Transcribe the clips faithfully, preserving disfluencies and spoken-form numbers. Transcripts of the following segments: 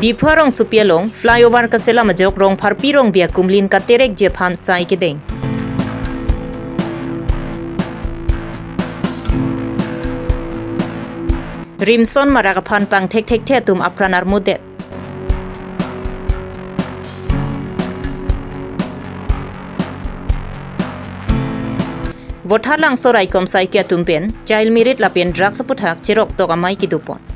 Diphu arongsopi along flyover kaselam ajok Rongpharpi Rongbi akumlin katerek ji aphan sai kedeng. Rimson marak aphan pangthek thekthe atum apran armudet. Vothatlangso raikom saike atum pen child marriage lapen drugs aputhak cheroktok amei kedopon.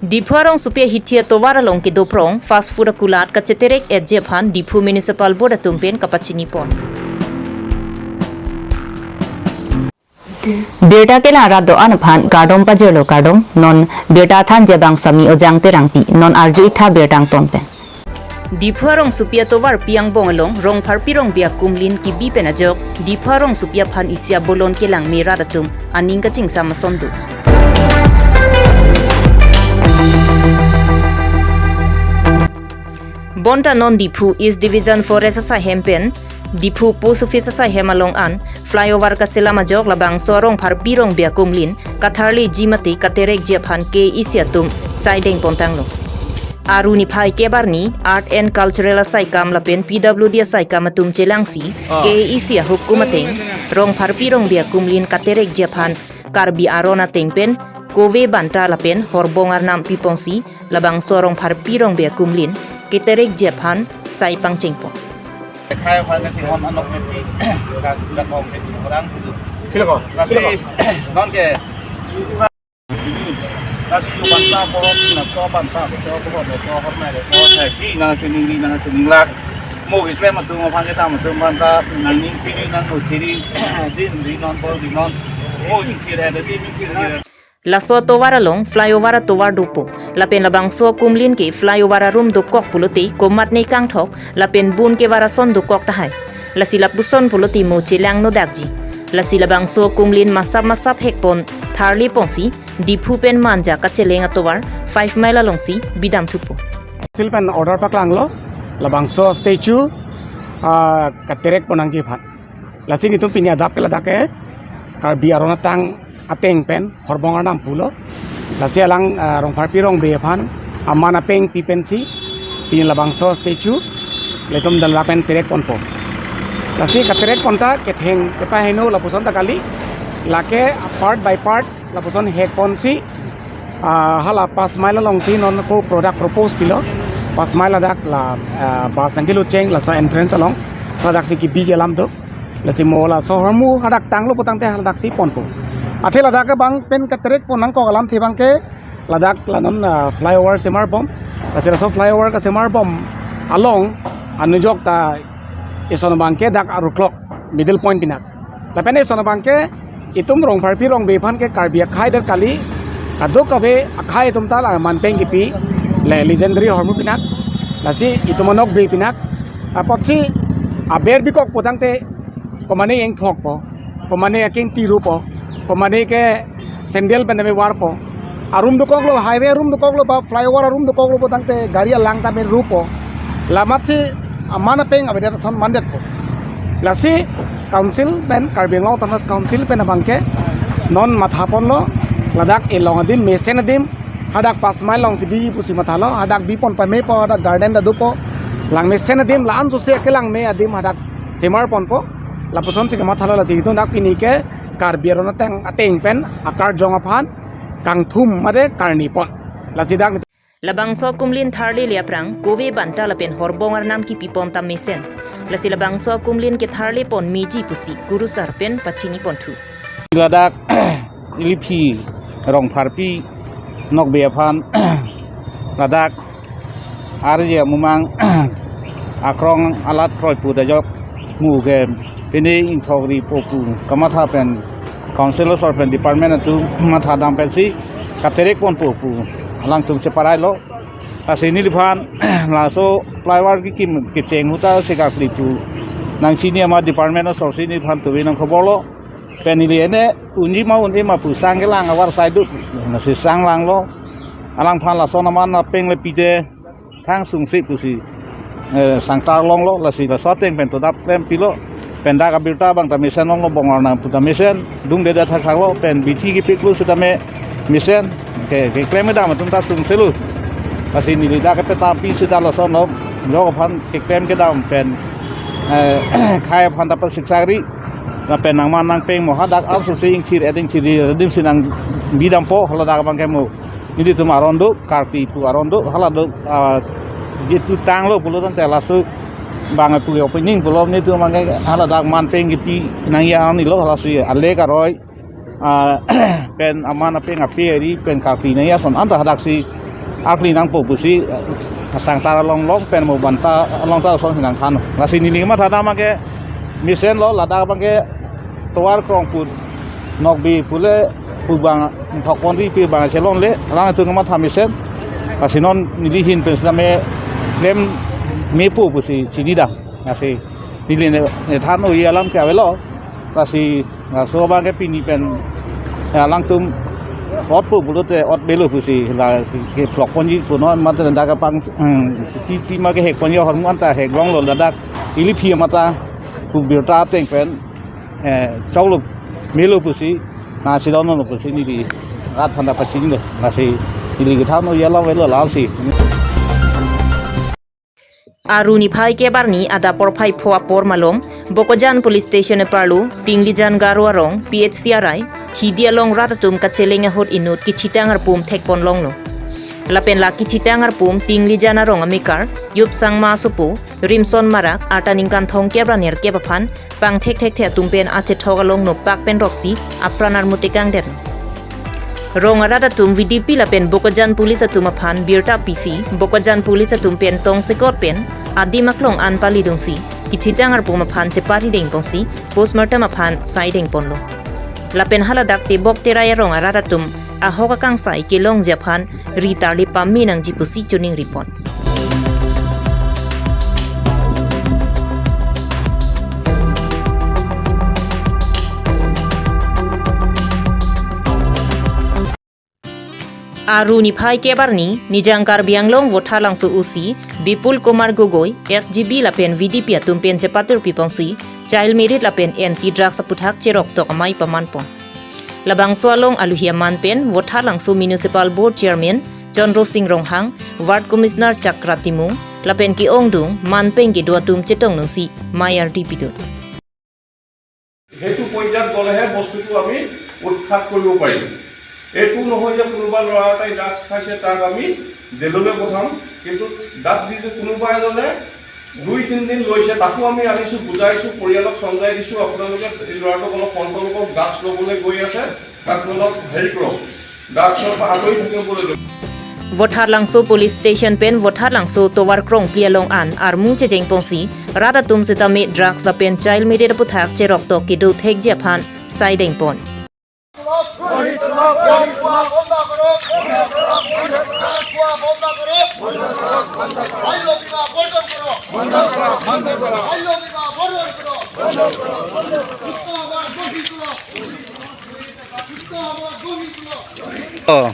Diphu arongsopi ahithi atovar along kedoprong fast food akulat kacheterek-et ji aphan Diphu Municipal Board atum pen kapachinipon. Birta kelang rat do-an aphan kardom pajirlo kardom, non birta thanji abang Sami Ojang Terangpi, non arju-ik tha birta angton pen. Diphu arongsopi atovarpi angbong along Rongpharpi Rongbi akumlin kebi pen ajok Diphu arongsopi aphan isi abolon kelangme rat atum aning kachingsam ason do. Bonta non Diphu East Division Forest asaihem pen Diphu Post Office asaihem along an flyover kaselam ajok labangso Rongpharpi Rongbi akumlin katharle ji mate katerek ji aphan K A A C atum sai dengpon tanglo. Aru niphai kep arni Art and Cultural asaikam lapen P W D asaikam atum chelangsi, ah, K A A C ahukum ateng Rongpharpi Rongbi akumlin katerek ji aphan Karbi aron ateng pen kove banta lapen horbong arnam piponsi labangso Rongpharpi Rongbi akumlin keterek ji aphan sai pangchengpon. Khai aphan ke tihon anok meti, dak dak kong meti orang tu. Pilo ko? Lasi, pilo ko? Non ke. Lasi tu banta pohon, na so banta, so pohon, so hormai, so thai, nang chuning, nang chuning lak. Mo ke klem atum, aphan ke tam atum banta, nangning thiri, nangno thiri, din, din non, bol din non. Mo din thiri, din thiri. Laso atovar along flyover atovar dopo. Lapen labangso akumlin ke flyover arum dokok pulote komatne kangthok lapen bun kevar ason dokok tahai. Lasi lapuson pulote mo chelangno dakji. Lasi labangso akumlin masap masap hekpon tharleponsi Diphu pen Manja kacheleng atovar five mile alongsi bidam thupo. Council pen order paklanglo, labangso statue, ah, katerek pon nangji aphan. Lasi nelitum pini adap ke ladak ke Karbi aron atang ateng pen horbong arnam pulo. Lasi alang, ah, Rongpharpi Rongbi aphan aman apeng pi pensi pini labangso statue nelitum dal lapen terek ponpo. Lasi katerek pon ta ketheng kepaheno lapuson ta kali, lake part by part lapuson hekponsi, ah, hala pas mile alongsi non ko product propose pilo. Pas mile ladak la, ah, bus nangkelut cheng laso entrance along. Ladaksi kebi alam do. Lasi mo laso ahormu hadak tanglo putangte hadaksi ponpo. Athe ladak abang pen katerek pon nangkok alamthe abang ke ladak la non, ah, flyover semarbom. Lasi laso flyover kasemarbom along anujok ta ison abang ke dak aruklok middle point pinak. Lapen ison abang ke itum Rongpharpi Rongbi aphan ke Karbi akhai det kali, kadokave akhai atum ta la manpeng kipi le legendary ahormu pinak. Lasi itum anok be pinak. Apotsi aber bikok putangte komane ingthokpo, komane akeng tirupo, komane ke sandal pen dame varpo. Arum dokoklo, highway arum dokoklo ba flyover arum dokoklo putangte gari alang tame rupo. Lamatsi aman apeng avedet ason mandetpo. Lasi council pen, Karbi Anglong Autonomous Council pen abang ke non mathaponlo, ladak elong adim, mesen adim, hadak pas mile alongsi bi pusi mathalo, hadak bipon pamepo, hadak garden ta dopo, lang mesen adim, la-an sose kelangme adim hadak semarponpo. Lapusonsi kamathalo, lasi itum dak pini ke Karbi aron ateng ateng pen akarjong aphan kangthum mate karni pon. Lasi dak labangso akumlin tharlele aphrang kove banta lapen horbong arnam kipipon ta mesen. Lasi labangso akumlin ketharlepon meji pusi kurusar pen pachiniponthu. Ladak iliphi Rongpharpi nokbe aphan ladak arje mumang akrong alat kroipu dajok mu ke pini ingthok ripo pu kamatha pen council asor pen department atum mathadam pensi katerek ponpo pu alangtum cheparailo. Lasi neliphan laso flyover kekim kecheng ahut ta sekakli pu nangchini ama department asorsi neliphan tuve nangkhoborlo. Pen ili ene unji ma unji ma pu sang kelang avar saidut. Lasi sanglanglo. Alangphan lason aman apeng le pite thangsungsi pusi, eh, sangtar longlo, lasi laso ateng pen todap klem pilo. Pen dak abirta abang ta mesen longlo, bong arnam pu ta mesen dungdedet thakthaklo, pen bithi kepiklo sitame mesen ke, keklem kedam atum ta sung selu. Lasi neli dak kepetampi seta lason lo, jok aphan keklem kedam pen, eh, khei aphan ta pasiksa ri. Lapen nangman nangpeng mo hadak arloso si ingthir et ingthir ri adim si nangbi dampo, haladak abang ke mo nelitum aron do, karpi pu aron do, hala do, ah, jitu tanglo pulo tangte laso abang pu opening pulo nelitum abang ke haladak man peng kepi nangji arni lo, halasi alek aroi, ah, pen aman apeng ape ari pen karpi nangji ason anta hadak si arkli nangpo pusi, eh, asang ta along long pen mo banta along ta ason si nangthan. Lasi neli matha dam abang ke mesen lo, ladak abang ke tovar krong pu nokbe pule pu abang thok ponri pu abang chelongle, alangtum matha mesen. Lasi non neli ahin pen sitame klem mepo pusi chinidam. Lasi neli ne, ne than-oi alam ke avelo. Lasi laso abang ke pini pen, eh, alangtum otpo pulote ot avelo pusi la kephlok ponji punon mate dak apang, hmm, pi pi ma kehek ponji ahormu anta hek longlo, ladak iliphi mata pu birta ateng pen, eh, choklo melo pusi, nangchedonlo pusi neli rat aphan ta pachinilo. Lasi neli kethan-oi alam avelo lasi. Aru niphai kep arni adap porphai pho apor malom, Bokajan Police Station aparlo, Tinglijan Garo arong, P H C arai, hidi along rat atum kacheleng ahut inut kechitang arpum thekpon longlo. Lapen la kechitang arpum Tinglijan arong amekar, Yup Sangma asopo, Rimson Marak, arta ningkan thomkep ra nerkep aphan, pangthek thekthe atum pen achethok along nopak pen roksi apran armu tekangdet. Rong arat atum V D P lapen Bokajan Police atum aphan birta pisi, Bokajan Police atum pen tongsekot pen adim aklong an palidunsi, kechitang arpum aphan chepari dengponsi, postmortem aphan sai dengponlo. Lapen haladak Tebok Terai arong arat atum ahok akangsai kelongji aphan ri tarli pame nangji pusi choningripon. Aru niphai kep arni, Nijang Karbi Anglong Vothatlangso O C, Bipul Kumar Gogoi, S G B lapen V D P atum pen chepatur piponsi, child marriage lapen anti drugs aputhak cheroktok amei pamanpon. Labangso along aluhi aman pen Vothatlangso Municipal Board Chairman Chandra Singh Ronghang, Ward Commissioner Chakra Timung, lapen ke-ongdung man pen kedo atum chetongnungsi mei ardi pidun. সেইটো পৰ্যায়ত গ'লেহে বস্তুটো আমি উৎখাত কৰিব পাৰিম। এইটো নহয় যে কোনোবা ল'ৰা এটাই ড্ৰাগছ খাইছে, তাক আমি জেললৈ পঠাম, কিন্তু ড্ৰাগছ যিটো কোনোবা এজনে দুই তিনিদিন লৈছে, তাকো আমি আনিছোঁ, বুজাইছোঁ, পৰিয়ালক চমজাই দিছোঁ, আপোনালোকে এই ল'ৰাটোক অলপ কণ্ট্ৰল কৰক, ড্ৰাগছ ল'বলৈ গৈ আছে, তাক অলপ হেৰি কৰক, ড্ৰাগছৰ পৰা আঁতৰি থাকিবলৈ দিয়ক। Vothatlangso Police Station pen Vothatlangso tovar krongphli along an armu chejengponsi, rat atum sitame drugs lapen child marriage aputhak cheroktok kedo thekji aphan sai dengpon. Oh.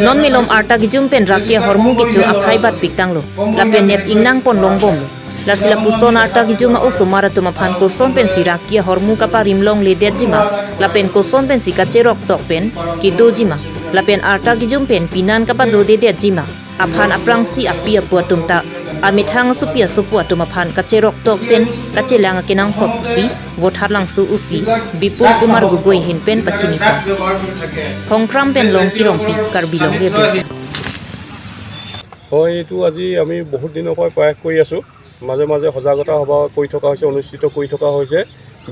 Non malom arta kejum pen rakia ahormu kecho aphai bat piktanglo. Lapen nep ingnangpon longbomlo. Lasi lapuson arta kejum a-osomar atum aphan koson pensi rakia ahormu kaparim longledetjima, lapen koson pensi kacheroktok pen kedojima, lapen arta kejum pen penan kapadodedetjima aphan aphrangsi api apo atum ta amethang asopi asopo atum aphan kacheroktok pen kachelang akenangsot pusi Vothatlangso O C Bipul Kumar Gogoi ahin pen pachinipon. Hongkram pen Longki Rongpi, Karbi Longri Abirta. হয়, এইটো আজি আমি বহুত দিনৰ পৰা প্ৰয়াস কৰি আছোঁ। মাজে মাজে সজাগতা সভা কৰি থকা হৈছে, অনুষ্ঠিত কৰি থকা হৈছে,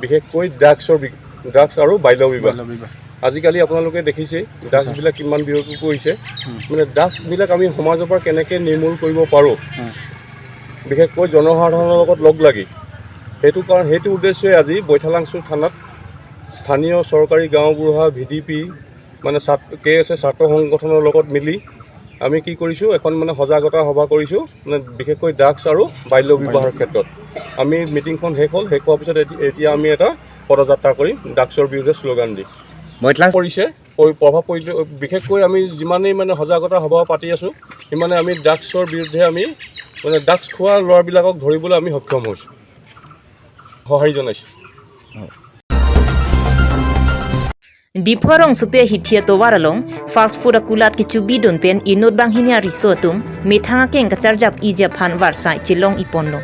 বিশেষকৈ ড্ৰাগছৰ বি-, ড্ৰাগছ আৰু বাল্য বিবাহ। বাল্য বিবাহ। আজিকালি আপোনালোকে দেখিছেই, হয়, ছাৰ। ড্ৰাগছবিলাক কিমান বিয়পি পৰিছে। উম। মানে, ড্ৰাগছবিলাক আমি সমাজৰ পৰা কেনেকৈ নিৰ্মূল কৰিব পাৰোঁ, উম। বিশেষকৈ জনসাধাৰণৰ লগত লগ লাগি, সেইটো কাৰণ, সেইটো উদ্দেশ্যে আজি বৈঠালাংচু থানাত স্থানীয় চৰকাৰী গাঁওবুঢ়া, ভি ডি পি, মানে, ছাত-, কে এছ এ ছাত্ৰ সংগঠনৰ লগত মিলি আমি কি কৰিছোঁ, এখন, মানে, সজাগতা সভা কৰিছোঁ, মানে, বিশেষকৈ ড্ৰাগছ আৰু বাল্য বিবাহৰ বাল্য। ক্ষেত্ৰত। আমি মিটিংখন শেষ হ'ল, শেষ হোৱাৰ পিছত এতি-, এতিয়া আমি এটা পদযাত্ৰা কৰিম ড্ৰাগছৰ বিৰুদ্ধে শ্লোগান দি। বৈঠালাং- কৰিছে, পৰি-, প্ৰভাৱ পৰি-, বিশেষকৈ আমি যিমানেই, মানে, সজাগতা সভা পাতি আছোঁ, সিমানে আমি ড্ৰাগছৰ বিৰুদ্ধে আমি, মানে, ড্ৰাগছ খোৱা ল'ৰাবিলাকক ধৰিবলৈ আমি সক্ষম হৈছোঁ। সঁহাৰি জনাইছোঁ। Diphu arongsopi ahithi atovar along fast food akulat kechobidun pen inut banghini ariso atum methang akeng kacharjap-iji aphan varsai chelong-iponlo.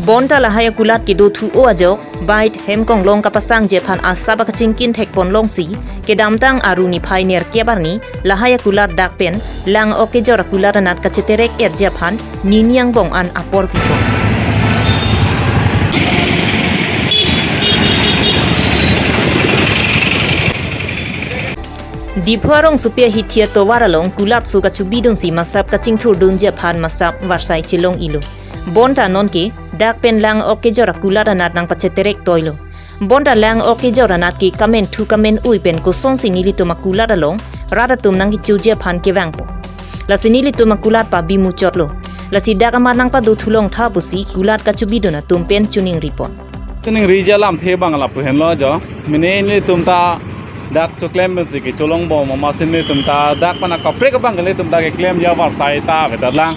Bonta lahai akulat kedo thu-o ajok, bait hem konglong kapasangji aphan asap akachingkin thekpon longsi, kedamtang Aru niphai nerkep arni, lahai akulat dak pen lang-ok kejor akulat anat kacheterek-etji aphan, nini angbong an apor pipon. Diphu arongsopi ahithi atovar along kulat so kachobidunsi masap kachingthurdunji aphan masap varsai chelong-ilo. Bonta nonke dak pen lang-ok kejor akulat anat nangpacheterek toilo. Bonta lang-ok kejor anat ke kamen thu kamen ui pen kosonsi nelitum akulat along rat atum nangkechoji aphan kevangpo. Lasi nelitum akulat pabi muchotlo. Lasi dak amat nangpado thulong tha pusi kulat kachobidun atum pen choningripon. Choningriji alamthe abang lapu henlo jo. Mene nelitum ta dak choklem pensi kecholongbom amatsi nelitum ta dak pen akaprek abang ke nelitum ta keklem ya varsai ta avedet lang.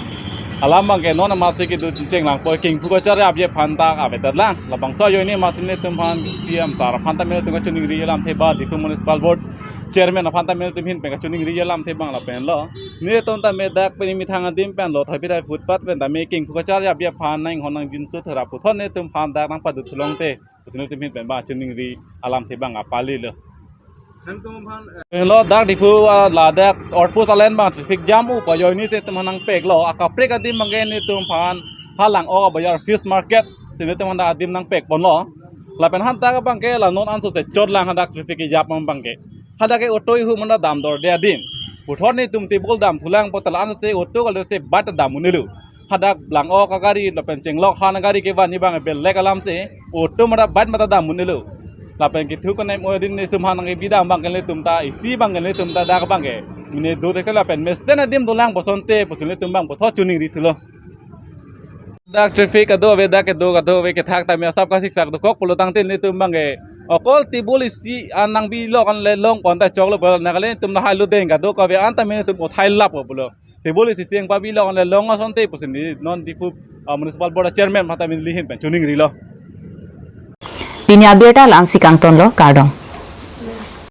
Alam abang ke non amatsi kedo chenglang poi kengphu kacharjapji aphan ta avedet lang. Labangso ajoine amatsi nelitum aphan C M sir aphan ta nelitum kachoningri alamthe ba Diphu Municipal Board Chairman aphan ta nelitum ahin pen kachoningri alamthe abang lapu henlo. Nelitum ta me dak pen methang adim pen lothai bithai footpath pen ta me kengphu kacharjapji aphan nang hon nang jinso thera puthot nelitum aphan dak nangpado thulong te pusi nelitum ahin pen ba choningri alamthe abang apalilo. Henlo dak Diphu, ah, ladak outpost alen abang traffic jam-o pu ajoine si nelitum aphan nangpeklo. Akaprek adim abang ke nelitum aphan ha lang-ok abajar fish market si nelitum aphan dak adim nangpekponlo. Lapen hadak abang ke la non anso se chot lang hadak traffic kejap abang ke. Hadak ke auto ihu manda damdorde adim. Puthot nelitum table dam thulang puta la anso se auto kali se bait dam un-elo. Hadak lang-ok agari lapen chenglok han agari kevan abang belek alamsi auto mada bait mada dam un-elo. Lapen kethu konem odin nelitum aphan nangkebi dam abang ke nelitum ta isi abang ke nelitum ta dak abang ke mene do thek lapen mesen adim dolang bosonte pusi nelitum abang puthot choningri thulo. Dak traffic kado ave, dak kedo kado ave, kethak tame asap kasiksak dokok pulo tangte nelitum abang ke okol table isi an nangbilok an le longpon ta choklo pulo, nangkali nelitum lahai lo deng kado kave an tame nelitum uthai lappo pulo. Table isi si nangpabilok an le long asonte pusi neli non Diphu, ah, Municipal Board Chairman aphan ta neli ahin pen choningrilo. Pini abirta la-ansi kangtonlo, kardom.